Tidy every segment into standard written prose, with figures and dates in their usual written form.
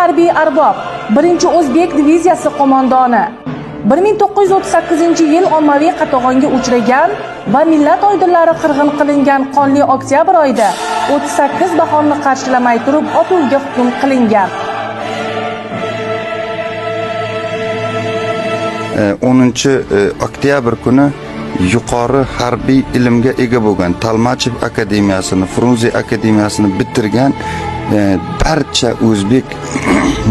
harbiy arbob, 1 o'zbek diviziyasi qo'mondoni. 1938-yil ommaviy qatag'onga uchragan va millat oydinlari qirg'in qilingan qonli oktyabr oyida 38 bahorni qarshilamay turib otuvga hukm qilingan. 10 oktyabr kuni yuqori harbiy ilmga ega bo'lgan Tolmachev akademiyasini, Frunze akademiyasini bitirgan barcha o'zbek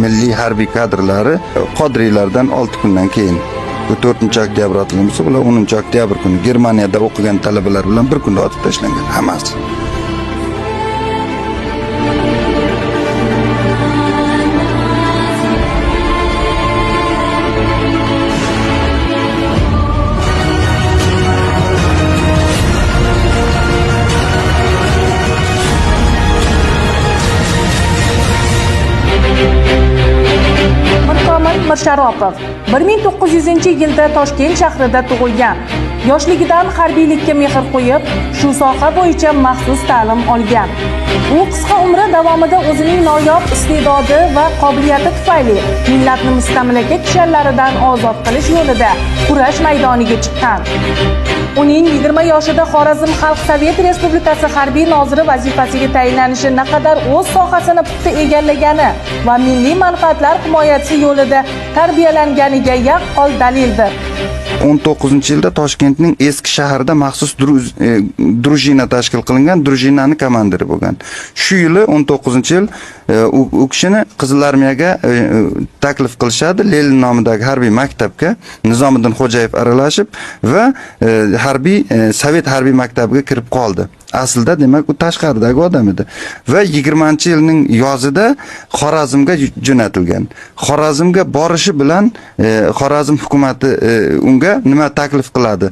milliy harbiy kadrlari Qodriylardan 6 kundan keyin, bu 4 oktyabr otilgan bo'lsa, bular 10 oktyabr kuni Germaniyada o'qigan talabalar bilan bir kunda otib tashlangan hammasi. Mirkomil Mirsharopov 1900-yilda Toshkent shahrida tug'ilgan. Yoshligidan harbiylikka mehr qo'yib, shu soha bo'yicha maxsus ta'lim olgan. U qisqa umri davomida o'zining noyob iste'dodi va qobiliyati tufayli millatni mustamlaka kishanlaridan ozod qilish yo'lida kurash maydoniga chiqqan. Uning 20 yoshida Xorazm Xalq Sovet Respublikasi harbiy noziri vazifasiga tayinlanishi naqadar o'z sohasini puxta egallagani va milliy manfaatlar himoyasi yo'lida tarbiyalanganiga yaqqol dalildir. 19-yilda Toshkentning eski shahrida maxsus drujina tashkil qilingan, drujinani komandiri bo'lgan. Shu yili 19-yil u kishini Qizil armiyaga taklif qilishadi, Lenin nomidagi harbiy maktabga Nizomiddin Xo'jayev aralashib va harbiy Sovet harbiy maktabiga kirib qoldi. Aslida demak u tashqaridagi odam edi va 20-yilning yozida Xorazmga jo'natilgan. Xorazmga borishi bilan Xorazm hukumati unga nima taklif qiladi?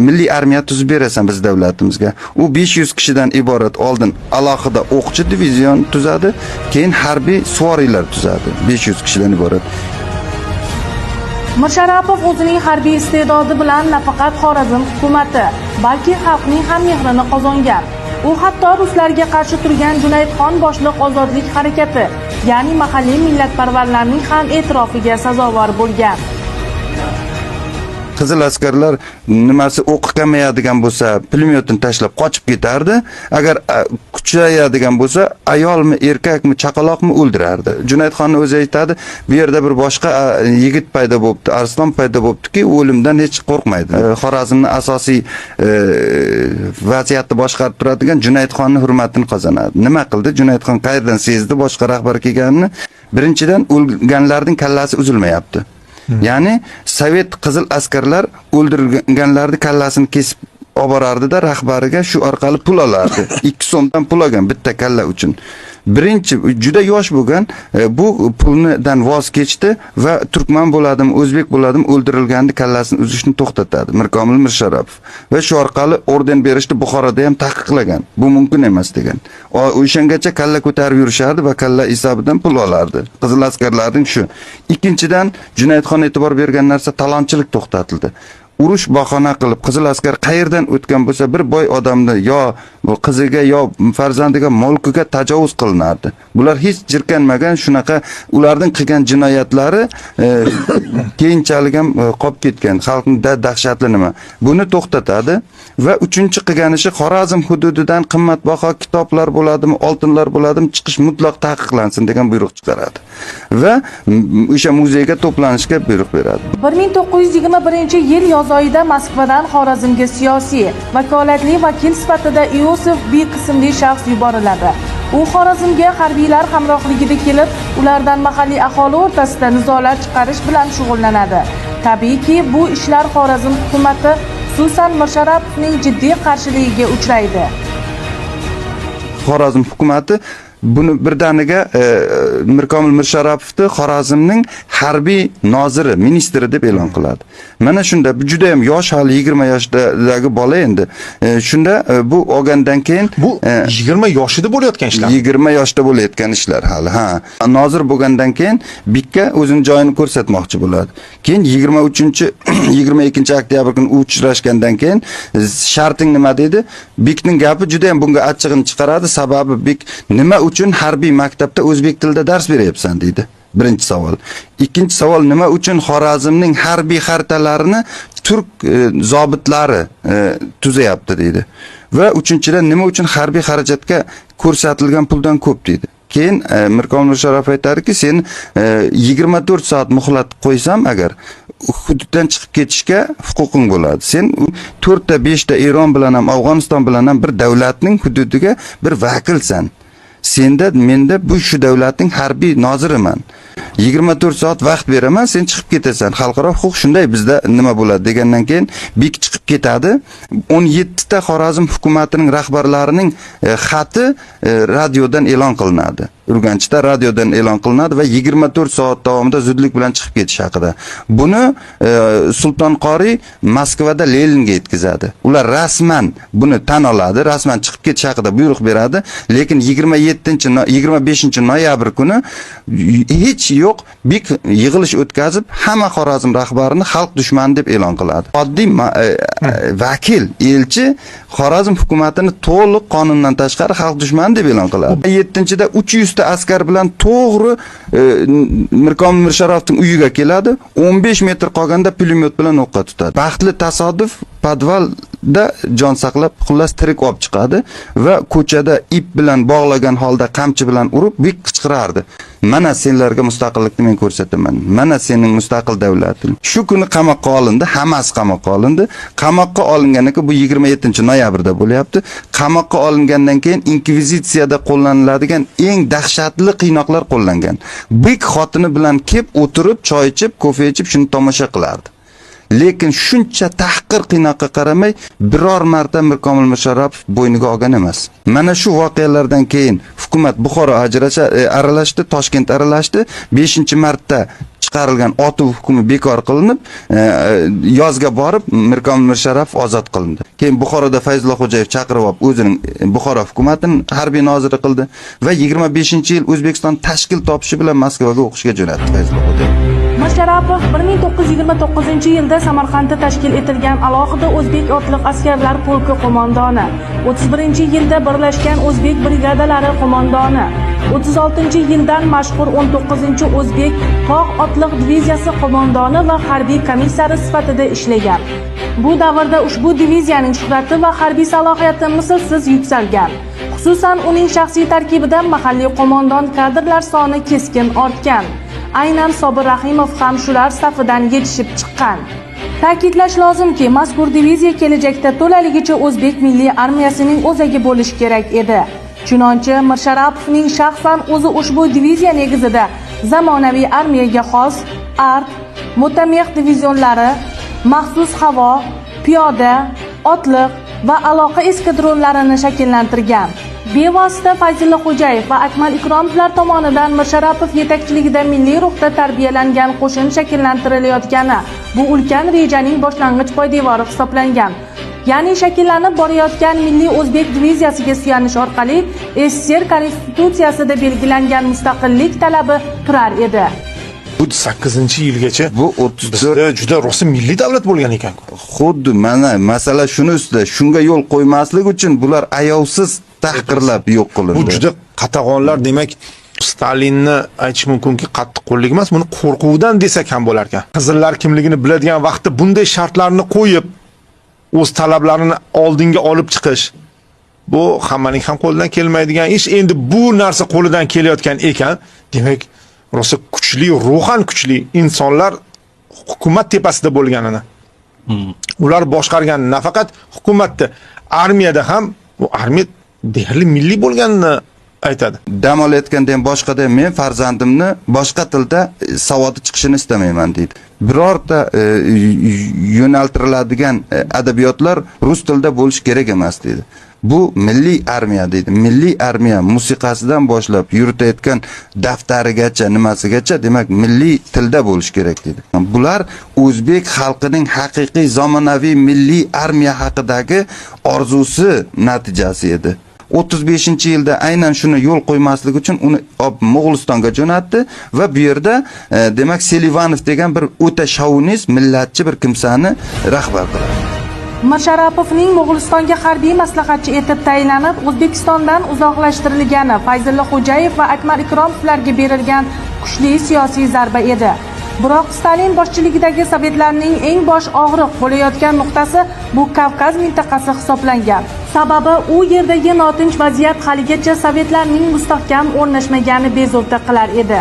Milliy armiya tuzib berasan biz davlatimizga. U 500 kishidan iborat oldin alohida o'qchi divizion tuzadi, keyin harbiy suvoriylar tuzadi. 500 kishidan iborat. Mirsharapov o'zining harbiy iste'dodi bilan nafaqat Xorazm hukumati, balki xalqning ham mehrini qozongan. U hatto ruslarga qarshi turgan Junaydxon boshliq ozodlik harakati, ya'ni mahalliy millatparvarlarning ham e'tirofiga sazovor bo'lgan. Qizil askarlar nimasi o'qi kamayadigan bo'lsa, pulemyotini tashlab qochib ketardi. Agar kuchayadigan bo'lsa, ayolmi, erkakmi, chaqaloqmi o'ldirardi. Junaydxonni o'zi aytadi, bu yerda bir boshqa yigit paydo bo'libdi, arslon paydo bo'libdiki, o'limdan hech qo'rqmaydi. Xorazmni asosiy vaziyatni boshqarib turadigan Junaydxonni hurmatini qozonadi. Nima qildi? Junaydxon qayerdan sezdi boshqa rahbar kelganini? Birinchidan, o'lganlarning kallasi uzilmayapti. Ya'ni Sovet qizil askarlar o'ldirilganlarning kallasini kesib olib borardida rahbariga shu orqali pul olardi. 2 so'mdan pul olgan bitta kalla uchun. Birinchi juda yosh bo'lgan, bu pulnidan voz kechdi va turkman bo'ladimi, o'zbek bo'ladimi o'ldirilganning kallasini uzishni to'xtatadi Mirkomil Mirsharopov. Va shu orqali orden berishni Buxoroda ham taqiqlagan. Bu mumkin emas degan. O'shangacha kalla ko'tarib yurishardi va kalla hisobidan pul olardi. Qizil askarlarning shu. Ikkinchidan, Junaydxon e'tibor bergan narsa talonchilik to'xtatildi. Urush bahona qilib qizil askar qayerdan o'tgan bo'lsa bir boy odamni yo qiziga yo farzandiga mulkiga tajovuz qilinardi. Bular hech jirkanmagan, shunaqa ularning qilgan jinoyatlari keyinchalik ham qolib ketgan. Xalqning dahshatli nima. Buni to'xtatadi va uchinchi qilgan ishi Xorazm hududidan qimmatbaho kitoblar bo'ladimi, oltinlar bo'ladimi chiqish mutlaq taqiqlansin degan buyruq chiqaradi. Va o'sha muzeyga to'planishga buyruq beradi. 1921-yil yoz oyida Moskvadan Xorazmga siyosiy vakolatli vakil sifatida Iosif Bik ismli shaxs yuboriladi. U Xorazmga harbiylar hamrohligida kelib, ulardan mahalliy aholi o'rtasida nizolar chiqarish bilan shug'ullanadi. Tabiiyki, bu ishlar Xorazm hukumati, xususan Mirsharopovning jiddiy qarshiligiga uchraydi. Xorazm hukumati buni birdaniga Mirkomil Mirsharopovni Xorazmning harbiy noziri, ministri deb e'lon qiladi. Mana shunda juda ham yosh, hali 20 yoshdagi bola endi. Shunda bu olgandan keyin bu 20 yoshida bo'layotgan ishlar. 20 yoshda bo'layotgan ishlar hali, ha. Nozir bo'lgandan keyin Bikka o'zining joyini ko'rsatmoqchi bo'ladi. Keyin 23 22 oktyabr kuni u uchrashgandan keyin sharting nima dedi? Bikning gapi juda ham bunga achchig'ini chiqaradi. Sababi Bik nima Nima uchun harbiy maktabda o'zbek tilida dars beryapsan, deydi. Birinchi savol. Ikkinchi savol, nima uchun Xorazmning harbiy xaritalarini turk zobitlari tuzayapti, deydi. Va uchinchidan, nima uchun harbiy xarajatga ko'rsatilgan puldan ko'p, deydi. Keyin Mirkomil Musharraf aytadiki, sen 24 soat muhlat qo'ysam agar, hududdan chiqib ketishga huquqing bo'ladi. Sen to'rtta, beshta Eron bilan ham, Afg'oniston bilan ham bir davlatning hududiga bir vakilsan. Senda, menda bu shu davlatning harbiy noziriman. 24 soat vaqt beraman, sen chiqib ketasan. Xalqaro huquq shunday, bizda nima bo'ladi degandan keyin Bek chiqib ketadi. 17 ta Xorazm hukumatining rahbarlarining xati radiodan e'lon qilinadi. Urganchda radiodan e'lon qilinadi va 24 soat davomida zudlik bilan chiqib ketish haqida. Buni Sulton Qoriy Moskvada Leninga yetkazadi. Ular rasman buni tan oladi, rasman chiqib ketish haqida buyruq beradi, lekin 27 25 noyabr kuni hech yo'q Bek yig'ilish o'tkazib, hamma Xorazm rahbarini xalq dushmani deb e'lon qiladi. Oddiy vakil, elchi Xorazm hukumatini to'liq qonundan tashqari xalq dushmani deb e'lon qiladi. 7-da 300 ta askar bilan to'g'ri Mirkomil Mirsharovning uyiga keladi. 15 metr qolganda pulemyot bilan o'qqa tutadi. Baxtli tasodif, podvalda jon saqlab, xullas tirik olib chiqadi va ko'chada ip bilan bog'lagan holda qamchi bilan urib, bek qichqirardi. Mana senlarga mustaqillikni men ko'rsataman. Mana sening mustaqil davlating. Shu kuni qamoqqa olindi, hammasi qamoqqa olindi. Qamoqqa olingandan keyin, bu 27 noyabrda bo'lyapti. Qamoqqa olingandan keyin inkvizitsiyada qo'llaniladigan eng dahshatli qiynoqlar qo'llangan. Bek xotini bilan kelib o'tirib, choy ichib, kofe ichib shuni tomosha qilardi. Lekin shuncha tahqir qiynoqqa qaramay, biror marta Mirkomil Musharrapov bo'yniga olgan emas. Mana shu voqealardan keyin hukumat Buxoro aralashdi, Toshkent aralashdi. 5 martda chiqarilgan otuv hukmi bekor qilinib, yozga borib Mirkomil Mirsharapov ozod qilindi. Keyin Buxoroda Fayzullo Xo'jayev chaqirib olib, o'zining Buxoro hukumatini harbiy noziri qildi va 25-yil O'zbekiston tashkil topishi bilan Moskvaga o'qishga jo'natdi Fayzullo Xo'jayev. Mirsharapov 1929-yilda Samarqandda tashkil etilgan alohida o'zbek otliq askarlar polki qo'mondoni, 31-yilda birlashgan o'zbek brigadalari qo'mondoni, 36-yildan mashhur 19-o'zbek tog' otliq diviziyasi qo'mondoni va harbiy komissari sifatida ishlagan. Bu davrda ushbu diviziyaning shuhrati va harbiy salohiyati mislsiz yuksalgan. Xususan, uning shaxsiy tarkibida mahalliy qo'mondon kadrlar soni keskin ortgan. Aynan Sobir Rahimov ham shular safidan yetishib chiqqan. Ta'kidlash lozimki, mazkur diviziya kelajakda to'laligicha o'zbek milliy armiyasining o'zagi bo'lishi kerak edi. Chunonchi Mirsharapovning shaxsan o'zi ushbu diviziya negizida zamonaviy armiyaga xos art, motomex divizionlari, maxsus havo, piyoda, otliq va aloqa eskadronlarini shakllantirgan. Bevosita Fayzulla Xo'jayev va Akmal Ikromovlar tomonidan Mirsharapov yetakchiligida milliy ruhda tarbiyalangan qo'shin shakllantirilayotgani bu ulkan rejaning boshlang'ich poydevori hisoblangan. Ya'ni shakllanib borayotgan milliy o'zbek diviziyasiga suyanish orqali SSSR konstitutsiyasida belgilangan mustaqillik talabi turar edi. Bu 8-yilgacha Bu 34 bizda juda rosa milliy davlat bo'lgan ekan-ku. Xuddi mana masala shuni ustida, shunga yo'l qo'ymaslik uchun bular ayovsiz tahqirlab yo'q qilindi. Bu juda qatag'onlar, demak, Stalinni aytish mumkinki, qattiqqo'llik emas, buni qo'rquvdan desak ham bo'lar ekan. Qizillar kimligini biladigan vaqtda bunday shartlarni qo'yib, o'z talablarini oldinga olib chiqish, bu hammaning ham qo'lidan kelmaydigan ish. Endi bu narsa qo'lidan kelayotgan ekan, demak, rosa kuchli, ruhan kuchli insonlar hukumat tepasida bo'lganini. Ular boshqargan nafaqat hukumatda, armiyada ham, bu armiya deyarli milliy bo'lganini aytadi. Dam olayotganda ham, boshqada ham, men farzandimni boshqa tilda savodi chiqishini istamayman, deydi. Birorta yo'naltiriladigan adabiyotlar rus tilida bo'lishi kerak emas, deydi. Bu milliy armiya, deydi. Milliy armiya musiqasidan boshlab yuritayotgan daftarigacha, nimasigacha, demak, milliy tilda bo'lishi kerak, deydi. Bular o'zbek xalqining haqiqiy zamonaviy milliy armiya haqidagi orzusi natijasi edi. 35 yilda aynan shuni yo'l qo'ymaslik uchun uni olib Mo'g'ulistonga jo'natdi va bu yerda demak, Selivanov degan bir o'ta shovinist, millatchi bir kimsani rahbar qiladi. Mirsharapovning Mo'g'ulistonga harbiy maslahatchi etib tayinlanib, O'zbekistondan uzoqlashtirilgani Fayzulla Xo'jayev va Akmal Ikromovlarga berilgan kuchli siyosiy zarba edi. Biroq Stalin boshchiligidagi sovetlarning eng bosh og'riq bo'layotgan nuqtasi bu Kavkaz mintaqasi hisoblangan. Sababi u yerdagi notinch vaziyat haligacha sovetlarning mustahkam o'rnashmagani bezovta qilar edi.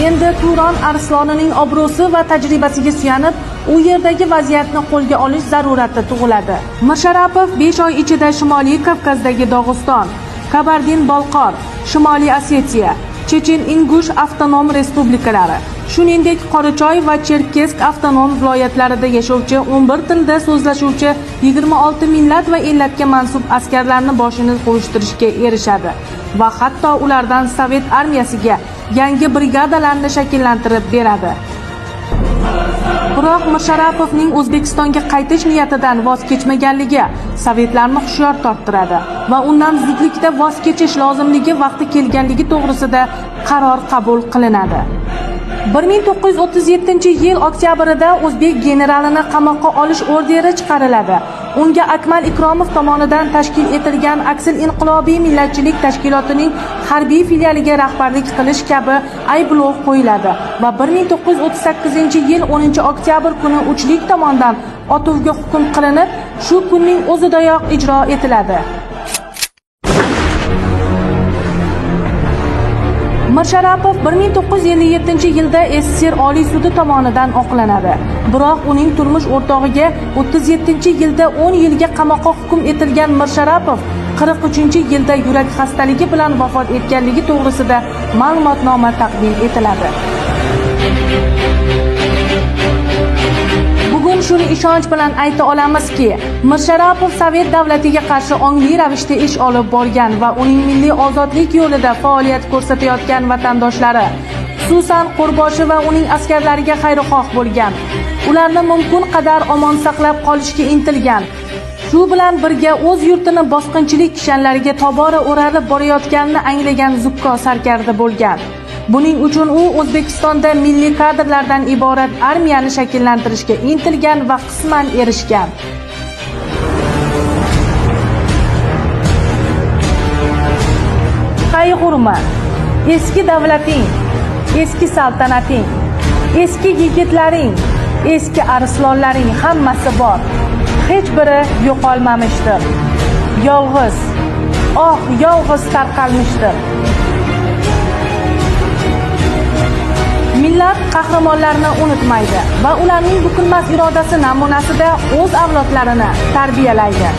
Endi Turon arslonining obro'si va tajribasiga suyanib, u yerdagi vaziyatni qo'lga olish zarurati tug'iladi. Mirsharapov 5 oy ichida Shimoliy Kavkazdagi Dog'iston, Kabardin-Bolqor, Shimoliy Osetiya, Chechen-Ingush avtonom respublikalari, shuningdek Qorachoy va Cherkesk avtonom viloyatlarida yashovchi 11 tilda so'zlashuvchi 26 millat va ellatga mansub askarlarni boshini qo'shtirishga erishadi va hatto ulardan sovet armiyasiga yangi brigadalarni shakllantirib beradi. Biroq Mirsharapovning O'zbekistonga qaytish niyatidan voz kechmaganligi sovetlarni hushyor torttiradi va undan zudlikda voz kechish lozimligi vaqti kelganligi to'g'risida qaror qabul qilinadi. 1937-yil oktyabrida o'zbek generalini qamoqqa olish orderi chiqariladi. Unga Akmal Ikromov tomonidan tashkil etilgan Aksil inqilobiy millatchilik tashkilotining harbiy filialiga rahbarlik qilish kabi ayblov qo'yiladi va 1938-yil 10-oktyabr kuni uchlik tomonidan otuvga hukm qilinib, shu kunning o'zidayoq ijro etiladi. Mirsharapov 1957-yilda SSR Oliy sudi tomonidan oqlanadi. Biroq uning turmush o'rtog'iga 37-yilda 10 yilga qamoqqa hukm etilgan Mirsharapov 43-yilda yurak xastaligi bilan vafot etganligi to'g'risida ma'lumotnoma taqdim etiladi. Bugun shuni ishonch bilan ayta olamizki, Mirsharapov Sovet davlatiga qarshi ongli ravishda ish olib borgan va uning milliy ozodlik yo'lida faoliyat ko'rsatayotgan vatandoshlari, xususan Qo'rboshi va uning askarlariga xayrixoh bo'lgan. Ularni mumkin qadar omon saqlab qolishga intilgan. Shu bilan birga o'z yurtini bosqinchilik kishanlariga tobora o'ralib borayotganini anglagan zukko sarkarda bo'lgan. Buning uchun u O'zbekistonda milliy kadrlardan iborat armiyani shakllantirishga intilgan va qisman erishgan. Qayg'urma, eski davlating, eski saltanating, eski yigitlaring, eski arslonlaring hammasi bor. Hech biri yo'qolmamişdir. Yolg'iz, oh, yolg'iz tarqalmışdır. Millat qahramonlarni unutmaydi va ularning bukilmas irodasi namunasida o'z avlodlarini tarbiyalaydi.